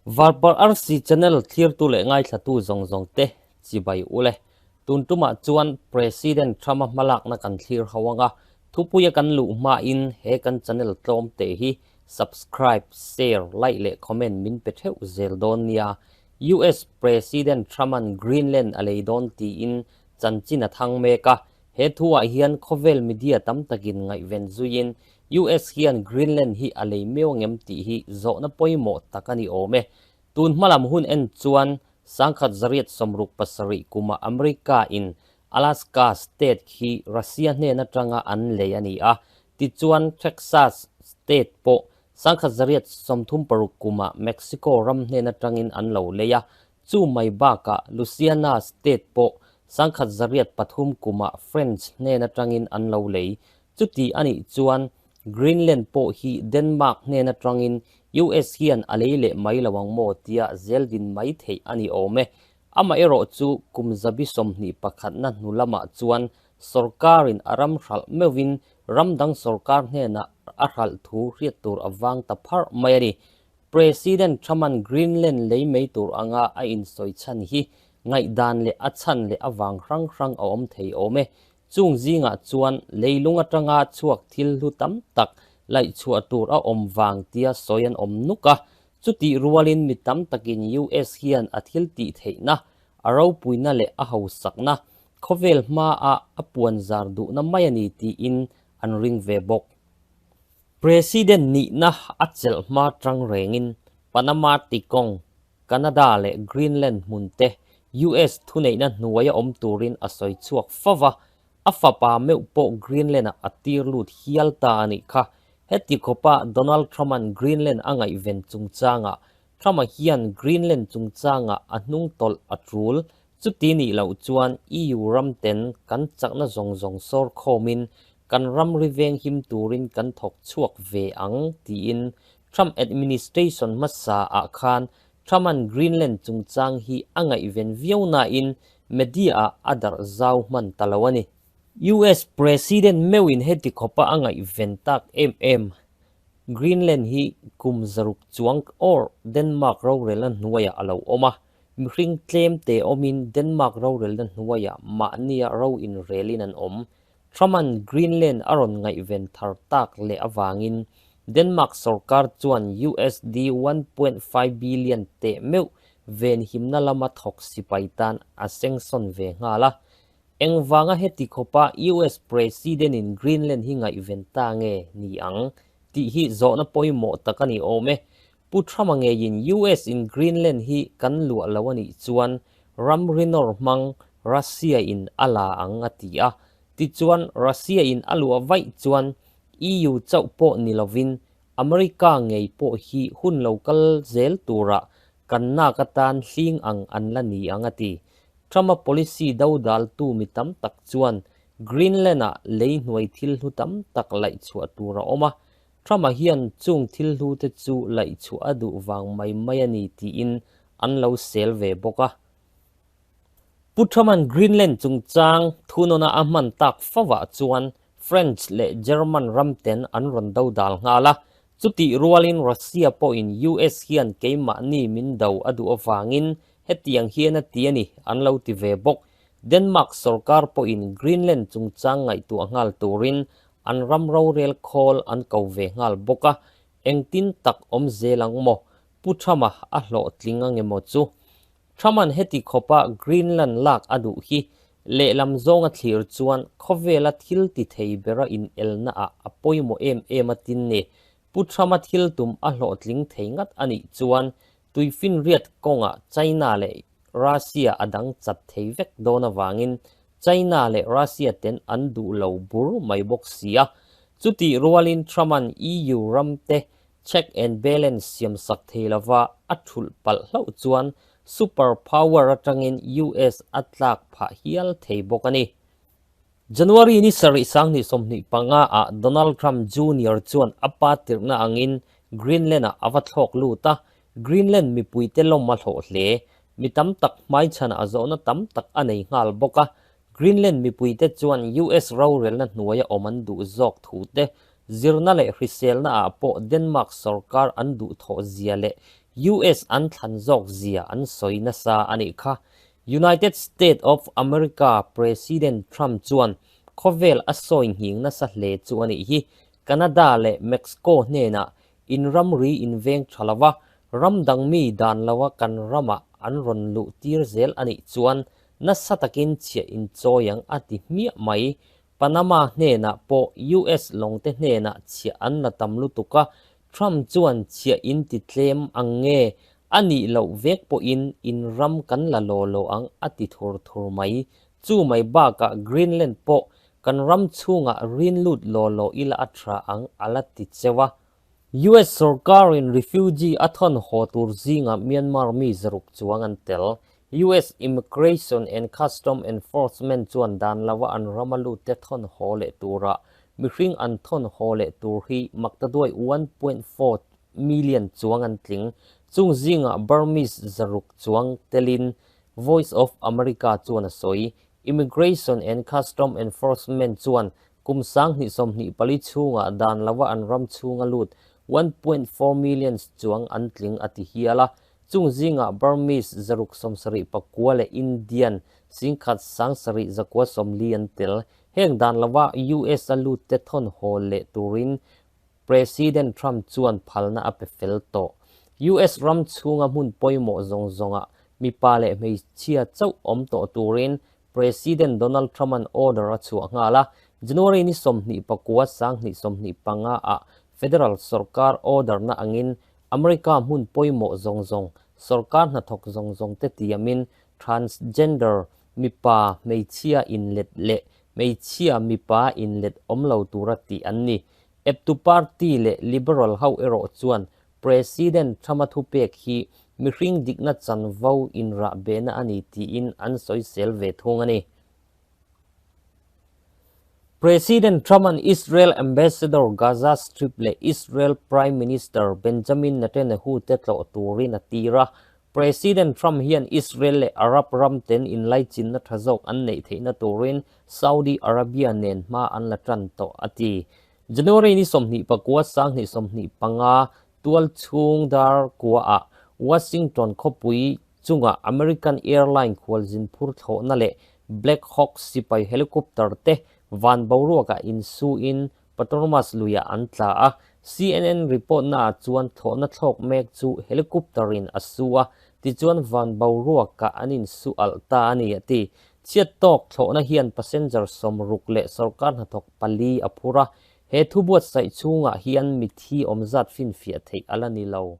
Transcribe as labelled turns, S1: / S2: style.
S1: Varparh Arsi channel thlirtu leh ngaithlatu zawng zawng te chibai ule. Tun tumah chuan President Trump-a hmalakna kan thlir ho anga thupuia kan luh hmain he kan channel tlawm te hi subscribe, share, like leh comment min pe theuh zel dawn nia. US President Trump-a'n Greenland a lei dawn tiin chanchin a thang mek a, he thuah hian khawvel media tam takin ngaihven zuiin US hian Greenland hi a lei meu angem tih hi zawhna pawimawh tak a ni awm e. Tun hmalam hun en chuan 1967 kuma America in Alaska state khi Russia hnen atanga an lei a ni a, tichuan Texas state pawh 1936 kuma Mexico ram hnen atangin an lo lei a, chu mai bakah Louisiana state pawh 1903 kuma French hnen atangin an lo lei. Chuti a nih chuan Greenland pawh hi Denmark hnen atangin US hian a lei leh mai lo ang maw tia zel din mai theih a ni awm e. Amaherawh chu kum zabi sawmhnih pakhatna hnu lamah chuan sorkarin a ram hralh meuhin ram dang sorkar hnenah a hralh thu hriat tur a vang ta pharh mai a ni. President Trump-a'n Greenland lei mai tur anga a insawi chhan hi ngaihdan leh a chhan leh avang hrang hrang a awm thei awm e. Chung zingah chuan leilung atanga chhuak thil hlu tam tak laihchhuah tur a awm vang tia sawi an awm nuk a. Chutih rualin mi tam takin US hian a thil tih theihna, a ropuina leh a hausakna khawvel hmaah a puan zar duhna mai a ni tiin an ring ve bawk. President nihna a chelh hma tang rengin Panama tikawng Canada leh Greenland hmun te US thuneihna hnuaia awm turin a sawi chhuak fo va, a fapa meuh pawh Greenland-ah a tir lut hial ta a nih kha. Heti khawpa Donald Trump-a'n Greenland a ngaihven chungchangah Trump-a hian Greenland chungchangah a hnung tawlh a tul. Chuti nih loh chuan EU ram ten kan chakna zawng zawng sawr khawmin kan ramri veng him turin kan thawk chhuak ve ang tiin Trump administration hmasa ah khan Trump-a'n Greenland chungchang hi a ngaihven viau nain media ah a darh zau hman ta lo a ni. US President meuhin heti khawpa a ngaihven tak em em Greenland hi kum zaruk chuang or Denmark rorelna hnuaiah a lo awm a, mihring tlem te awmin Denmark rorelna hnuaiah mahnia ro inrelin an awm. Trump-a'n Greenland a rawn ngaihven thar tak leh avangin Denmark sorkar chuan USD 1.5 billion teh meuh venhimna lama thawk sipai tan a sengsawn ve nghal a. Engvanga heti khawpa US President-in Greenland hi ngaihven ta nge ni ang tih hi zawhna pawimawh tak a ni awm e. Pu Trump-a ngeiin US in Greenland hi kan luah lo a nih chuan ramri nawr hmang Russia in a la ang a ti a. Tichuan Russia in a luah vaih chuan EU chauh pawh ni lovin America ngei pawh hi hun lo kal zel turah kan nak atan hling ang an la ni ang a ti. Trump-a policy dodaltu mi tam tak chuan Greenland-ah lei hnuai thil hlu tam tak laih chhuah tur a awm a, Trump-a hian chung thil hlute chu laihchhuah a duh vang mai mai a ni tiin an lo sel ve bawk a. Pu Trump-a'n Greenland chungchang thunawna a hman tak fovah chuan French leh German ramten an rawn do dal nghal a, chutih rualin Russia pawhin US hian keimahni min do a duh avangin hetiang hian a ti a ni an lo ti ve bawk. Denmark sorkar pawhin Greenland chungchang ngaihtuah nghal turin An ram rorel khawl an ko ve nghal bawk a, engtin tak awm zel ang maw? Pu Trump-a a hlawhtling ange maw chu? Trump-a'n heti khawpa Greenland lak a duh hi lehlam zawnga thlir chuan khawvela thil ti thei bera inelnaah a pawimawh em em a tin ni. Pu Trump-a thil tum a hlawhtling thei ngat a nih chuan tuifinriat kawngah China leh Russia a dang chat thei vek dawn avangin China leh Russia ten an duh lo bur mai bawk si a. Chutih rualin Trump-a'n EU ramte check and balance siamsak thei lova a thulh palh hlauh chuan super power atangin US a tlak phah hial thei bawk a ni. January ni sarih 2025 ah Donald Trump Junior chuan a pa tirhna angin Greenland-ah a va thlawk lut a, Greenland mipuite lawm a hlawh hle. Mi tam tak hmaichhanah zawhna tam tak a nei nghal bawk a, Greenland mipuite chuan US rorelna hnuaia awm an duh zawk thu te, zirna leh hriselnaah pawh Denmark sorkar an duhthawh zia leh US an thlan zawk zia an sawi nasa a nih kha. United State of America President Trump chuan khawvel a sawi nghing nasa hle chu a nih hi. Canada leh Mexico hnenah in ramri inveng tha lova, ram dang mi dan lova kan ramah an rawn luh tir zel a nih chuan nasa takin chhiah inchawi ang a ti hmiah mai. Panama hnenah pawh US lawngte hnenah chhiah an la tam lutuk a, Trump chuan chhiah in ti tlem ang nge a nih loh vek pawhin in ram kan la law law ang a ti thur thur mai. Chu mai bakah Greenland pawh kan ram chhungah rin lut law law ila a tha ang a la ti cheu a. US sorkarin refugee a thawn haw tur zingah Myanmar mi zaruk chuang an tel. US Immigration and Custom Enforcement chuan dan lova an rama lutte thawn haw leh turah mihring an thawn haw leh tur hi maktaduai 1.4 million chuang an tling. Chung zingah Burmese zaruk chuang telin Voice of America chuan a sawi. Immigration and Custom Enforcement chuan kum 2024 chhungah dan lova an ram chhunga lut 1.4 millions chuang an tling a ti hial a. Chung zingah Burmese 679 leh Indian 10,740 an tel. Heng dan lova US a lut te thawn haw leh turin President Trump chuan phalna a pe fel tawh. US ram chhunga hmun pawimawh zawng zawngah mipa leh hmeichhia chauh awm tawh turin President Donald Trump-a'n order a chhuah nghal a, January ni 29 2025 ah federal sorkar order na angin America hmun pawimawh zawng zawng sorkar hnathawk zawng zawng te tiamin transgender mipa hmeichhia inlet leh hmeichhia mipa inlet awm lo tura tih an ni. Eptu party leh Liberal ho erawh chuan President Trump-a thupek hi mihring dikna chanvo inrahbehna a ni tiin an sawisel ve thung a ni. President Trump-a'n Israel Ambassador Gaza Strip leh Israel Prime Minister Benjamin Netanyahu te tlawh turin a tir a. President Trump hian Israel leh Arab ram ten inlaichinna tha zawk an neih theihna turin Saudi Arabia nen hma an la tan tawh a ti. January ni 29 2025 tual chhung dar kuaah Washington khawpui chunga American Airline khualzin phur thlawhna leh Black Hawk sipai helicopter te van boruakah insuin Potomac luiah an tla a. CNN report naah chuan thlawhna thlawk mek chu helicopter in a su a, tichuan van boruakah an insu alh ta a ni a ti. Chhiat tawk thlawhna hian passenger 60 leh sorkar hnathawk pali a phur a, he thu buatsaih chhungah hian mithi awm zat finfiah theih a la ni lo.